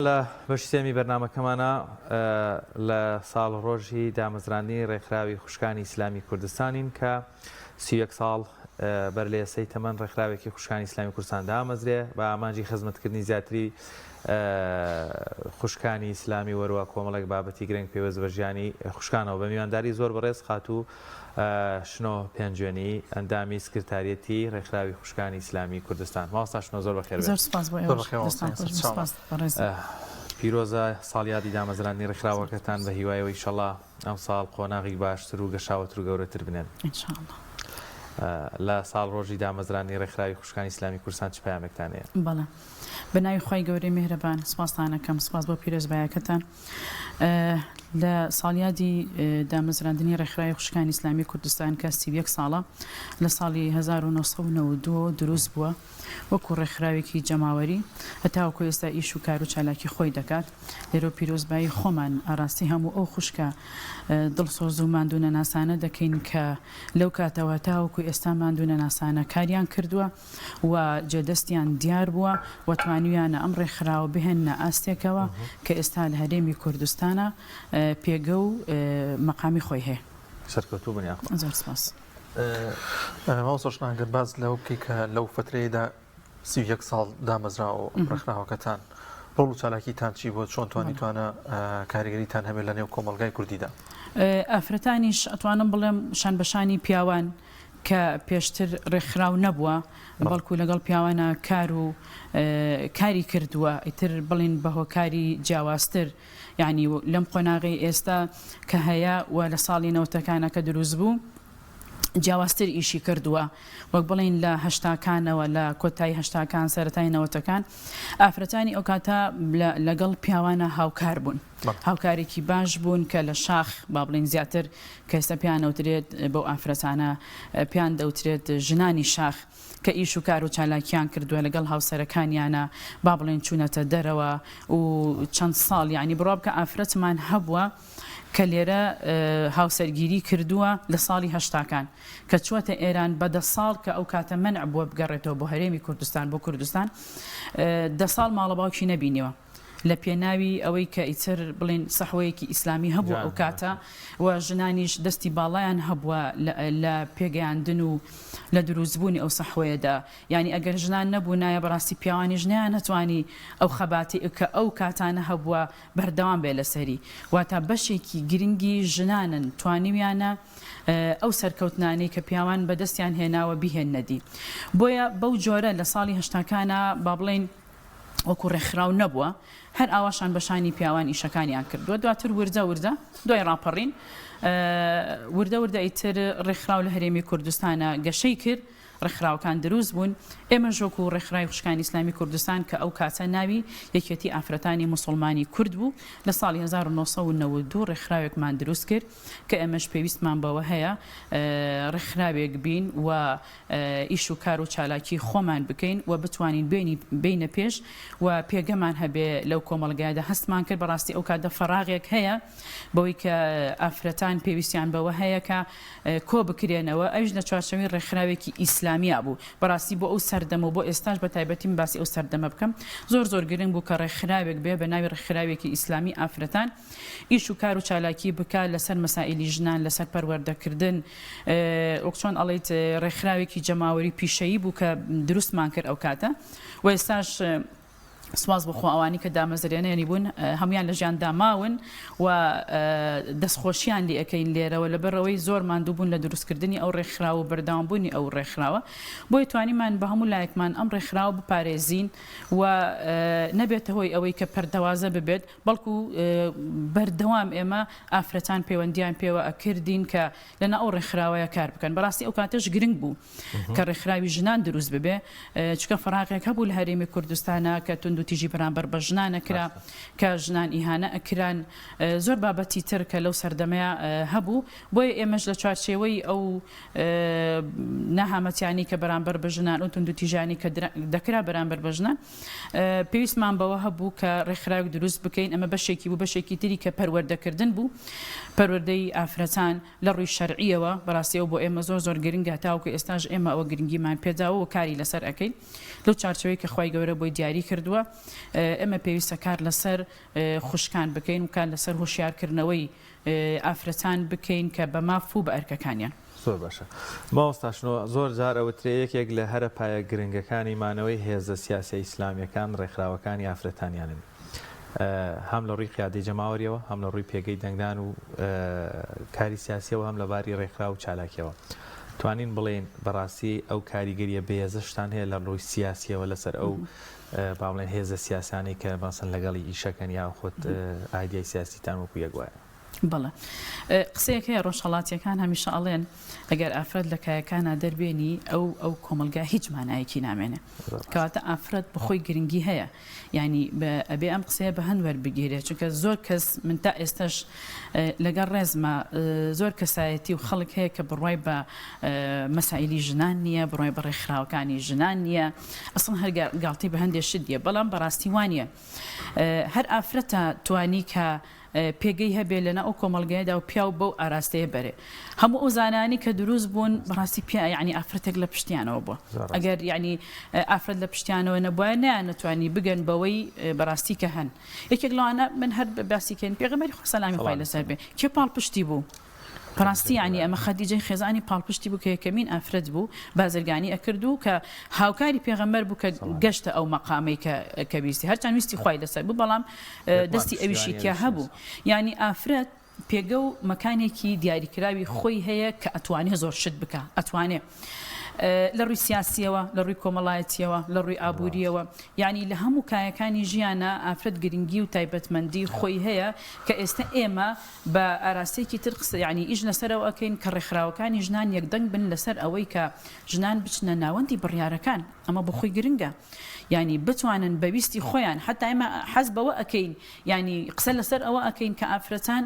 لە بەشی سێیەمی بەرنامەکەمانا لە ساڵڕۆژی دامەزراندنی ڕێکخراوی خوشکانی ئیسلامی کوردستانین کە 31 ساڵ بەر لە ئێستەی تەمەن ڕێکخراوێکی خوشکانی ئیسلامی کوردستان دامەزرێ بە ئامانجی خزمەتکردنی زیاتری خوشکانی ئیسلامی وەروە کۆمەڵێک بابەتی گرنگ پەیوەست بە ژیانی خوشکانەوە بە میوانداری زۆر بەڕێز خاتوو شنۆ پێنجوێنی، ئەندامی سکرتاریەتی ڕێکخراوی خوشکانی ئیسلامی کوردستان. مامۆستا شنۆ زۆر بەخێر بێن. زۆر سپاس بۆ زۆر ئێوەش. بەخێر مامۆستا دەستان خۆش یاسر بێ. چاوان. سپاس بەڕێز. پیرۆزە ساڵیادی دامەزراندنی ڕێکخراوەکەتان بە هیوای ئەوەی ئیشەڵا ئەمساڵ قۆناغی باشتر و گەشاوەتر و گەورەتر بنێن. ان شاء اللە. لە ساڵڕۆژی دامەزراندنی ڕێکخراوی خوشکانی ئیسلامی کوردستان چ پەیامێکتان هەیە؟ بەڵێ. بە ناوی خوای گەورەی میهرەبان سپاستان ئەکەم. سپاس بۆ پیرۆزبایەکەتان. لە ساڵیادی دامەزراندنی ڕێکخراوی خوشکانی ئیسلامی کوردستان کە 31 ساڵە لە ساڵی 1992 دروست بووە وەکو ڕێکخراوێکی جەماوەری هەتاوەکو ئێستا ئیش و کار و چالاکی خۆی دەکات لێرەوە پیرۆزبایی خۆمان ئاراستەی هەموو ئەو خوشکە دڵسۆز و ماندوونەناسانە دەکەین کە لەو کاتەوە تاوەکو ئێستا ماندوونەناسانە کاریان کردووە و جێدەستیان دیار بووە و توانیویانە ئەم ڕێکخراوە بهێننە ئاستێکەوە کە ئێستا لە هەرێمی کوردستانا پێگە و مەقامی خۆی هەیە. سەرکەوتوو بن یاخوا. زۆر سپاس. مامۆستا شنان گەر باس لەوە بکەی کە لەو فەترەیەدا 31 ساڵ دامەزراوە ڕێکخراوەکەتان ڕۆڵ و چالاکیتان چی بووە چۆن توانیتوانە کاریگەریتان هەبێت لە نێو کۆمەڵگای کوردیدا؟ ئافرەتانیش ئەتوانم بڵێم شانبەشانی پیاوان کە پێشتر ڕێکخراو نەبووە، بەڵکو لەگەڵ پیاوانە کار و کاری کردووە، ئیتر بڵێین بە هۆکاری جیاوازتر، یانی لەم قۆناغەی ئێستا کە هەیە و لە ساڵی نەوەتەکانە کە دروست بوو، جیاوازتر ئیشی کردووە، وەک بڵێین لە هەشتاکانەوە، لە کۆتایی هەشتاکان سەرەتای نەوەتەکان، ئافرەتانی ئەوکاتە لەگەڵ پیاوانە هاوکار بوون. هاوکارێکی باش بوون کە لە شاخ با بڵێین زیاتر کە ئێستا پێیان ئەوترێت بەو ئافرەتانە پێیان دەوترێت ژنانی شاخ کە ئیش و کار و چالاکیان کردووە لەگەڵ هاوسەرەکانیانە با بڵێین چوونەتە دەرەوە و چەند ساڵ یعنی بڕوا بکە ئافرەتمان هەبووە کە لێرە هاوسەرگیری کردووە لە ساڵی هەشتاکان کە چووەتە ئێران بە دە ساڵ کە ئەو کاتە مەنع بووە بگەڕێتەوە بۆ هەرێمی کوردستان بۆ کوردستان دە ساڵ ماڵە باوکی نەبینیوە. لە پێناوی ئەوەی کە ئیتر بڵێین سەحوەیەکی ئیسلامی هەبووە ئەو کاتە و ژنانیش دەستی باڵایان هەبووە لە پێگەیاندن و لە دروستبوونی ئەو سەحوەیەدا یانی ئەگەر ژنان نەبوونایە بەڕاستی پیاوانیش نەیانەتوانی ئەو خەباتەی کە ئەو کاتانە هەبووە بەردەوام بێ لەسەری واتا بەشێکی گرنگی ژنانن توانیویانە ئەو سەرکەوتنانەی کە پیاوان بەدەستیان هێناوە بیهێننە دی بۆیە بەو جۆرە لە ساڵی هەشتاکانا با بڵێین وەکو ڕێکخراو نەبووە، هەر ئاوا شان بە شانی پیاوان ئیشەکانیان کردووە، دواتر وردە وردە دوای ڕاپەڕین وردە وردە ئیتر ڕێکخراو لە هەرێمی کوردستانە گەشەی کرد، ڕێکخراوەکان دروست بوون، ئێمەش وەکو ڕێکخراوی خوشکانی ئیسلامی کوردستان کە ئەو کاتە ناوی یەکێتی ئافرەتانی موسوڵمانی کورد بوو لە ساڵی 1992 ڕێکخراوێکمان دروست کرد کە ئێمەش پێویستمان بەوە هەیە ڕێکخراوێک بین و ئیش و کار و چالاکی خۆمان بکەین و بتوانین بێنی بێینە پێش و پێگەمان هەبێ لەو کۆمەڵگایەدا هەستمان کرد بەڕاستی ئەو کاتە فەراغێک هەیە بەوەی کە ئافرەتان پێویستیان بەوە هەیە کە کۆ بکرێنەوە ئەویش لە چوارچێوەی ڕێکخراوێکی ئیسلامیا بوو بەڕاستی بۆ ئەو سەردەمە و بۆ ئێستاش بە تایبەتی من باسی ئەو سەردەمە بکەم زۆر زۆر گرنگ بوو کە ڕێکخراوێک بێ بە ناوی ڕێکخراوێکی ئیسلامی ئافرەتان ئیش و کار و چالاکی بکا لەسەر مەسائیلی ژنان، لەسەر پەروەردەکردن، وەک چۆن ئەڵێیت ڕێکخراوێکی جەماوەری پیشەیی بوو کە دروستمان کرد ئەو کاتە و ئێستاش سوپاس بۆ خوا ئەوانەی کە دامەزرێنەری بوون هەمویان لە ژیاندا ماون و دەستخۆشیان لێ ئەکەین لێرەوە لەبەرئەوەی زۆر ماندوو بوون لە دروستکردنی ئەو ڕێکخراوە و بەردەوامبوونی ئەو ڕێکخراوە بۆیە توانیمان بە هەموو لایەکمان ئەم ڕێکخراوە بپارێزین و نەبێتە هۆی ئەوەی کە پەرتەوازە ببێت بەڵکو بەردەوام ئێمە ئافرەتان پەیوەندیان پێوە ئەکردین کە لەنا ئەو ڕێکخراوەیە کار بکەن بەڕاستی ئەو کاتەش گرنگ بوو کە ڕێکخراوی ژنان دروست ببێ چونکە فەراغێک هەبوو لە هەرێمی کوردستانە کە توندوتیژی بەرامبەر بە ژنان ئەکرا کە ژنان ئیهانە ئەکران زۆر بابەتی تر کە لەو سەردەمەیە هەبوو بۆیە ئێمەش لە چوارچێوەی ئەو نەهامەتیانی کە بەرامبەر بە ژنان و توندوتیژانی کە دەکرا بەرامبەر بە ژنان پێویستمان بەوە هەبوو کە ڕێکخراوێک دروست بکەین، ئەمە بەشێکی بوو، بەشێکی تری کە پەروەردەکردن بوو، پەروەردەی ئافرەتان لە ڕووی شەرعییەوە، بەڕاستی ئەوە بۆ ئێمە زۆر زۆر گرنگە، تاوەکو ئێستاش ئێمە ئەوە گرنگیمان پێداوە و کاری لەسەر ئەکەین لەو چارچێوەی کە خوای گەورە بۆی دیاری کردووە. ئێمە پێویستە کار لەسەر خوشکان بکەین و کار لەسەر هۆشیارکردنەوەی ئافرەتان بکەین کە بە ماف و بە ئەرکەکانیان. زۆر باشە مامۆستا شنۆ، زۆر جار ئەوترێ یەکێک لە هەرە پایە گرنگەکانی مانەوەی هێزە سیاسیە ئیسلامیەکان ڕێکخراوەکانی ئافرەتانیانن هەم لە ڕووی قیادەی جەماوەریەوە هەم لە ڕووی پێگەی دەنگدان و کاری سیاسیەوە هەم لە باری ڕێکخراو و چالاکیەوە توانین بڵێین بەڕاستی ئەو کاریگەریە بەهێزەشتان هەیە لە ڕووی سیاسیەوە لەسەر ئەو با بڵێن هێزە سیاسانەی کە مەسەن لەگەڵی ئیشەکەن یاخود ئایدیای سیاسیتان وەکو یەک وایە؟ بەڵێ قسەیەک هەیە ڕۆژهەڵاتیەکان هەمیشە ئەڵێن ئەگەر ئافرەت لە کایەکانا دەربێنی ئەو ئەو کۆمەڵگا هیچ مانایەکی نامێنێ کەواتە ئافرەت بەخۆی گرنگی هەیە یعنی ئەبێ ئەم قسەیە بە هەند وەربگیرێ چونکە زۆر کەس من تا ئێستش لەگەڵ ڕێزمە زۆر کەسایەتی و خەڵک هەیە کە بڕوای بە مەسایلی ژنان نییە بڕوای بە ڕێکخراوەکانی ژنان نییە ئەسڵ هەر گاڵتەی بە هەندێ شت دیە بەڵام بەڕاستی وانە هەر ئافرەتە توانی کە پێگەی هەبێ لەناو ئەو کۆمەڵگایەدا و پیاو بەو ئاراستەیە بەرێ. هەموو ئەو زانایانەی کە دروست بوون بەڕاستی پیا یەعنی ئافرەتێک لە پشتیانەوە بووە. ئەگەر یەعنی ئافرەت لە پشتیانەوە نەبوایە نەیانەتوانی بگەن بەوەی بەڕاستی کە هەن. یەکێک لەوانە من هەر باسی کەین پێغەمبەری خوا سەلامی خوای لەسەر بێ کێ پاڵپشتی بوو؟ بەڕاستی یانی ئەمە خەدیجەی خێزانی پاڵپشتی بوو کە یەکەمین ئافرەت بوو بازرگانی ئەکرد و کە هاوکاری پێغەمبەر بوو کە گەشتە ئەو مەقامەی کە کە ویستی هەرچەند ویستی خوای لەسەر بوو بەڵام دەستی ئەویشی تیا هەبوو یانی ئافرەت پێگە و مەکانێکی دیاریکراوی خۆی هەیە کە ئەتوانێ زۆر شت بکا ئەتوانێ لە ڕووی سیاسیەوە لە ڕووی کۆمەڵایەتیەوە لە ڕووی ئابووریەوە یعنی لە هەموو کایەکانی ژیانە ئافرەت گرنگی و تایبەتمەندی خۆی هەیە کە ئێستا ئێمە بە ئاراستەیەکی تر قسە یانی ئیش لەسەر ئەوە ئەکەین کە ڕێکخراوەکانی ژنان یەکدەنگ بن لەسەر ئەوەی کە ژنان بچنە ناوەندی بڕیارەکان ئەمە بۆ خۆی گرنگە یانی بتوانن بە ویستی خۆیان حەتا ئێمە حەز بەوە ئەکەین یانی قسە لەسەر ئەوە ئەکەین کە ئافرەتان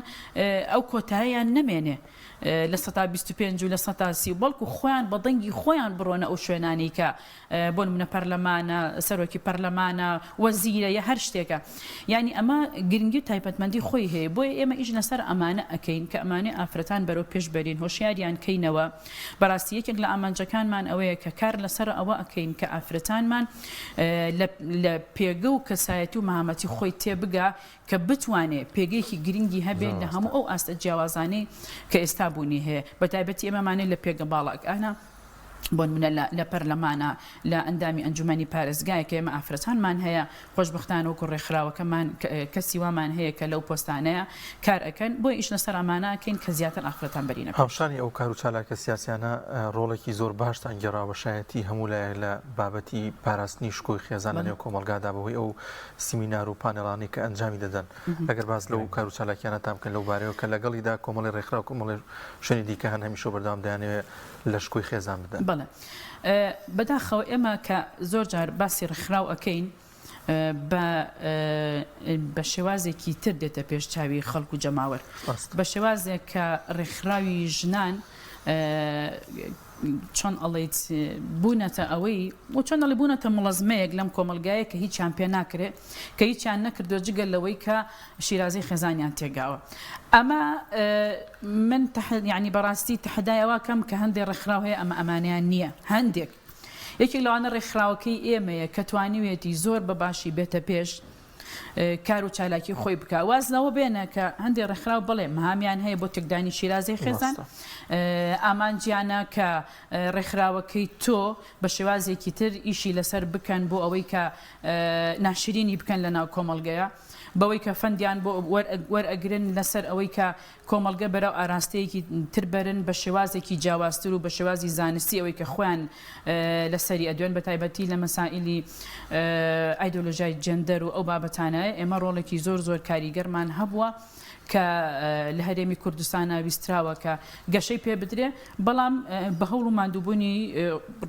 ئەو کۆتایەیان نەمێنێ 25% و 30% و بەڵکو خۆیان بە دەنگی خۆیان بڕۆنە ئەو شوێنانەی کە بۆ نمونە پەرلەمانە، سەرۆکی پەرلەمانە، وەزیرە یا هەر شتێکە. یانی ئەمە گرنگی و تایبەتمەندی خۆی هەیە. بۆیە ئێمە ئیش لەسەر ئەمانە ئەکەین کە ئەمانەی ئافرەتان بەرەو پێش بەرین، هۆشیاریان کەینەوە. بەڕاستی یەکێک لە ئامانجەکانمان ئەوەیە کە کار لەسەر ئەوە ئەکەین کە ئافرەتانمان لە پێگە و کەسایەتی و مەهامەتی خۆی تێبگا کە بتوانێ پێگەیەکی گرنگی هەبێ لە هەموو ئەو ئاستە جیاوازانەی کە ئێستا بوونی هەیە. بەتایبەتی ئێمەمانەی لە پێگە باڵاکانە. بۆنمونە لە لە پەرلەمانە لە ئەندامی ئەنجومەنی پارێزگایە کە ئێمە ئافرەتانمان هەیە خۆشبەختانە وەکو ڕێکخراوەکەمان کەسی وامان هەیە کە لەو پۆستانەیە کار ئەکەن بۆیە ئیش لەسەر ئەمانە ئەکەین کە زیاتر ئافرەتان بەرینە پێش. هاوشانی ئەو کار و چالاکە سیاسیانە ڕۆڵێکی زۆر باشتان گێڕا بە شایەتی هەموو لایەک لە بابەتی پاراستنی شکۆی خێزان لە نێو کۆمەڵگادا بەهۆی ئەو سیمینار و پانێڵانەی کە ئەنجامی دەدەن ئەگەر باس لەو کار و چالاکیانەتان بکەن لەو بارەیەوە کە لەگەڵیدا کۆمەڵی ڕێکخراو کۆمەڵی شوێنی دیکە هەن هەمیشە و بەردەوام دەیانەوێت لە شکۆی خێزان بدەن. بەڵێ بەداخەوە ئێمە کە زۆر جار باسی ڕێکخراو ئەکەین بە بە شێوازێکی تر دێتە پێش چاوی خەڵک و جەماوەر بە شێوازێک کە ڕێکخراوی ژنان چۆن ئەڵێیت بوونەتە ئەوەی و چۆن ئەڵێ بوونەتە مڵەزمەیەک لەم کۆمەڵگایە کە هیچیان پێ ناکرێ کە هیچیان نەکردووە جگە لەوەی کە شیرازەی خێزانیان تێگاوە ئەمە من یعنی بەڕاستی تەحەدای ئەوە کەم کە هەندێک ڕێکخراو هەیە ئەمە ئەمانەیان نییە هەندێک یەکێک لەوانە ڕێکخراوەکەی ئێمەیە کە توانیوێتی زۆر بە باشی بێتە پێش کار و چالاکی خۆی بکا واز لەوە بێنە کە هەندێک ڕێکخراو بڵێ مهامیان هەیە بۆ تێکدانی شیرازەی خێزان ئامانجیانە کە ڕێکخراوەکەی تۆ بە شێوازێکی تر ئیشی لەسەر بکەن بۆ ئەوەی کە ناشرینی بکەن لە ناو کۆمەڵگەیە بەوەی کە فەندیان بۆ وەرئەگرن لەسەر ئەوەی کە کۆمەڵگە بەرەو ئاراستەیەکی تر بەرن بە شێوازێکی جیاوازتر و بە شێوازی زانستی ئەوەی کە خۆیان لەسەری ئەدوێن بە تایبەتی لە مەسائیلی ئایدۆلۆژیای جێندەر و ئەو بابەتانە ئێمە ڕۆڵێکی زۆر زۆر کاریگەرمان هەبووە کە لە هەرێمی کوردستانە ویستراوە کە گەشەی پێ بدرێ بەڵام بە هەوڵ و ماندووبوونی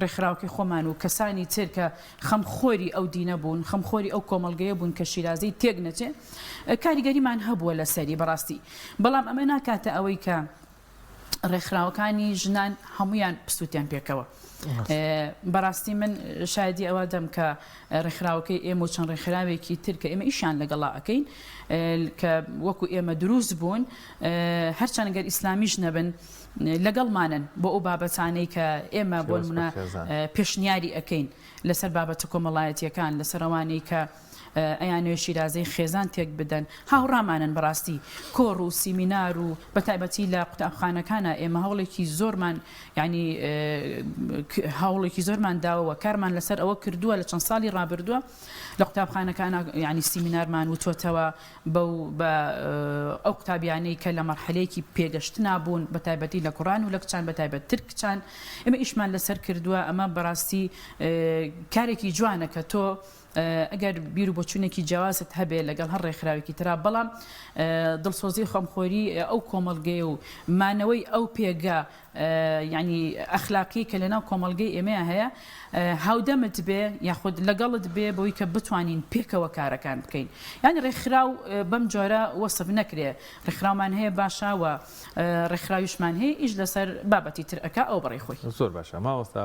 ڕێکخراوەکەی خۆمان و کەسانی تر کە خەمخۆری ئەو دینە بوون، خەمخۆری ئەو کۆمەڵگەیە بوون کە شیرازەی تێک نەچێ، کاریگەریمان هەبووە لەسەری بەڕاستی. بەڵام ئەمە ناکاتە ئەوەی کە ڕێکخراوەکانی ژنان هەموویان پسووتیان پێکەوە. بەڕاستی من شایدی ئەوە دەم کە ڕێکخراوەکەی ئێمە و چەند ڕێکخراوێکی تر کە ئێمە ئیشیان لەگەڵا ئەکەین کە وەکو ئێمە دروست بوون هەرچەند گەر ئیسلامیش نەبن لەگەڵمانن بۆ ئەو بابەتانەی کە ئێمە بۆ نمونە پێشنیاری ئەکەین لەسەر بابەتە کۆمەڵایەتیەکان لەسەر ئەوانەی کە. ئەیانەوێ شیرازەی خێزان تێک بدەن هاوڕامانن بەڕاستی کۆڕ و سیمینار و بەتایبەتی لە قوتابخانەکانا ئێمە هەوڵێکی زۆرمان یانی هەوڵێکی زۆرمان داوە و کارمان لەسەر ئەوە کردووە لە چەند ساڵی ڕابردووە لە قوتابخانەکانا یانی سیمینارمان وتۆتەوە بەو بە ئەو قوتابیانەی کە لە مەرحەلەیەکی پێگەشتنا بوون بە تایبەتی لە کوڕان و لە کچان بە تایبەت تر کچان ئێمە ئیشمان لەسەر کردووە ئەمە بەڕاستی کارێکی جوانە کە تۆ ئەگەر بیر و بۆچوونێکی جیاوازت هەبێ لەگەڵ هەر ڕێکخراوێکی ترا بەڵام دڵسۆزی خەمخۆری ئەو کۆمەڵگەیە و مانەوەی ئەو پێگە یانی ئەخلاقی کە لەناو کۆمەڵگەی ئێمەیا هەیە هاودەمت بێ یاخود لەگەڵت بێ بۆی کە بتوانین پێکەوە کارەکان بکەین یانی ڕێکخراو بەم جۆرە وەسف نەکرێ ڕێکخراومان هەیە باشە و ڕێکخراویشمان هەیە ئیش لەسەر بابەتی تر ئەکا ئەو بەڕێی خۆی. زۆر باشە مامۆستا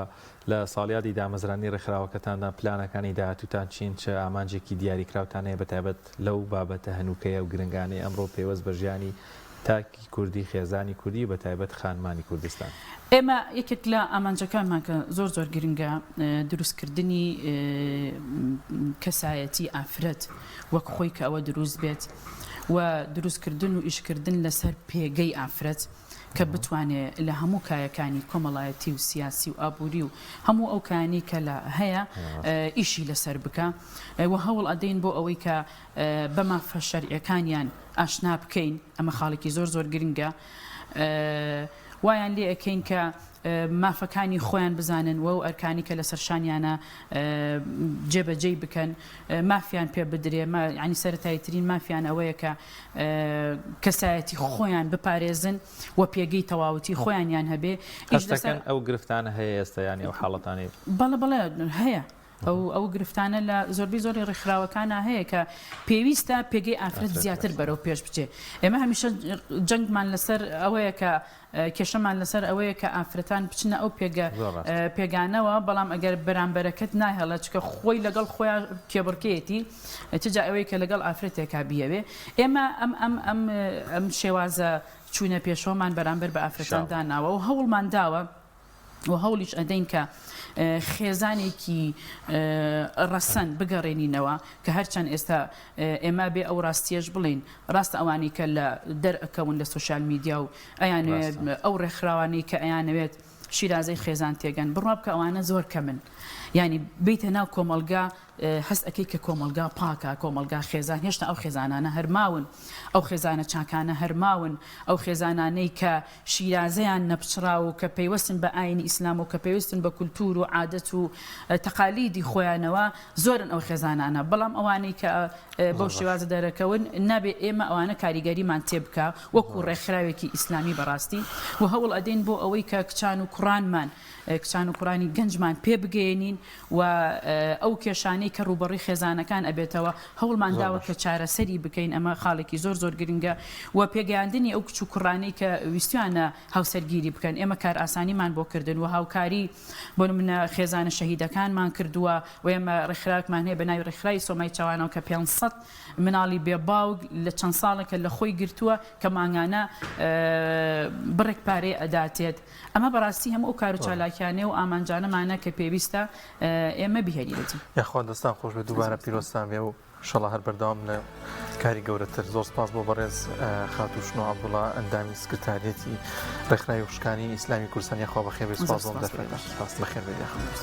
لە ساڵیادی دامەزراندنی ڕێکخراوەکەتاندا پلانەکانی داهاتووتان چین؟ چ ئامانجێکی دیاریکراوتان هەیە بەتایبەت لەو بابەتە هەنووکەیە و گرنگانەی ئەمڕۆ پەیوەست بە ژیانی تاکی کوردی، خێزانی کوردی و بەتایبەت خانمانی کوردستان؟ ئێمە یەکێک لە ئامانجەکانمان کە زۆر زۆر گرنگە دروستکردنی کەسایەتی ئافرەت وەک خۆی کە ئەوە دروست بێت و دروستکردن و ئیشکردن لەسەر پێگەی ئافرەت کە بتوانێ لە هەموو کایەکانی کۆمەڵایەتی و سیاسی و ئابووری و هەموو ئەو کایانەی کە لە هەیە ئیشی لەسەر بکا و هەوڵ ئەدەین بۆ ئەوەی کە بە مافە شەرعیەکانیان ئاشنا بکەین ئەمە خاڵێکی زۆر زۆر گرنگە وایان لێ ئەکەین کە مافەکانی خۆیان بزانن و ئەو ئەرکانی کە لەسەر شانیانە جێبەجێی بکەن مافیان پێ بدرێ ینی سەتاییترین مافیان ئەوەیە کە کەسایەتی خۆیان بپارێزن و پێگەی تەواوەتی خۆیانیان هەبێ ئیش لەسەر ئەو گرفتانە هەیە ئێستا ینی ئەو حاڵەتانی بەڵێ بەڵێ هەیە ئەو ئەو گرفتانە لە زۆربەی زۆری ڕێکخراوەکانا هەیە کە پێویستە پێگەی ئافرەت زیاتر بەرەو پێش بچێ. ئێمە هەمیشە جەنگمان لەسەر ئەوەیە کە کێشەمان لەسەر ئەوەیە کە ئافرەتان بچنە ئەو پێگە پێگانەوە، بەڵام ئەگەر بەرامبەرەکەت ناهێڵێت چونکە خۆی لەگەڵ خۆیان کێبڕکێیەتی چ جا ئەوەی کە لەگەڵ ئافرەتێکا بیەوێ. ئێمە ئەم ئەم ئەم ئەم شێوازە چوونە پێشەوەمان بەرامبەر بە ئافرەتان داناوە و هەوڵمان داوە و هەوڵیش ئەدەین کە خێزانێکی ڕەسەن بگەڕێنینەوە کە هەرچەند ئێستا ئێمە بێ ئەو ڕاستیەش بڵین ڕاستە ئەوانەی کە لە دەرئەکەون لە سۆشیال میدیا و ئەیانەوێت ئەو ڕێکخراوانەی کە ئەیانەوێت شیرازەی خێزان تێگەن بڕوا بکە ئەوانە زۆر کەمن یانی بیتە ناو کۆمەڵگا هەست ئەکەی کە کۆمەڵگا پاکە، کۆمەڵگا خێزان هێشتا ئەو خێزانانە هەر ماون، ئەو خێزانە چاکانە هەر ماون، ئەو خێزانانەی کە شیرازەیان نەپچڕاوە و کە پەیوەستن بە ئاینی ئیسلام و کە پەیوەستن بە کولتوور و عادەت و تەقالیدی خۆیانەوە زۆرن ئەو خێزانانە، بەڵام ئەوانەی کە بەو شێوازە دەرەکەون نابێ ئێمە ئەوانە کاریگەریمان تێبکا وەکو ڕێکخراوێکی ئیسلامی بەڕاستی و هەوڵ ئەدەین بۆ ئەوەی کە کچان و کوڕانمان کچان و کوڕانی گەنجمان پێ بگەیەنین و ئەو کێشانەی کە ڕووبەڕووی خێزانەکان ئەبێتەوە هەوڵمان داوە کە چارەسەری بکەین ئەمە خاڵێکی زۆر زۆر گرنگە و پێگەیاندنی ئەو کچ و کوڕانەی کە ویستویانە هاوسەرگیری بکەن ئێمە کارئاسانیمان بۆ کردن و هاوکاری بۆ نمونە خێزانە شەهیدەکانمان کردووە و ئێمە ڕێکخراوێکمان هەیە بە ناوی ڕێکخراوی سۆمای چاوانەوە کە 500 مناڵی بێ باوک لە چەند ساڵێکە لە خۆی گرتووە کە مانگانە بڕێک پارەی ئەداتێت ئەمە بەڕاستی هەموو ئەو کارو چالاکیانەیە و ئامانجانەمانە کە پێویستە ئێمە بیهێنینە دی. یاخوا دەستان خۆش بێت دووبارە پیرۆزتان بێ و ئیشەڵا هەر بەردەوام لە کاری گەورەتر زۆر سپاس بۆ بەڕێز خاتوو شنۆ عەبدوڵا ئەندامی سکرتاریەتی ڕێکخراوی خوشکانی ئیسلامی کوردستان یاخوا بەخێر بێی سپاس بۆ ئەم دەرفەتە بەخێر بێی یاخوا.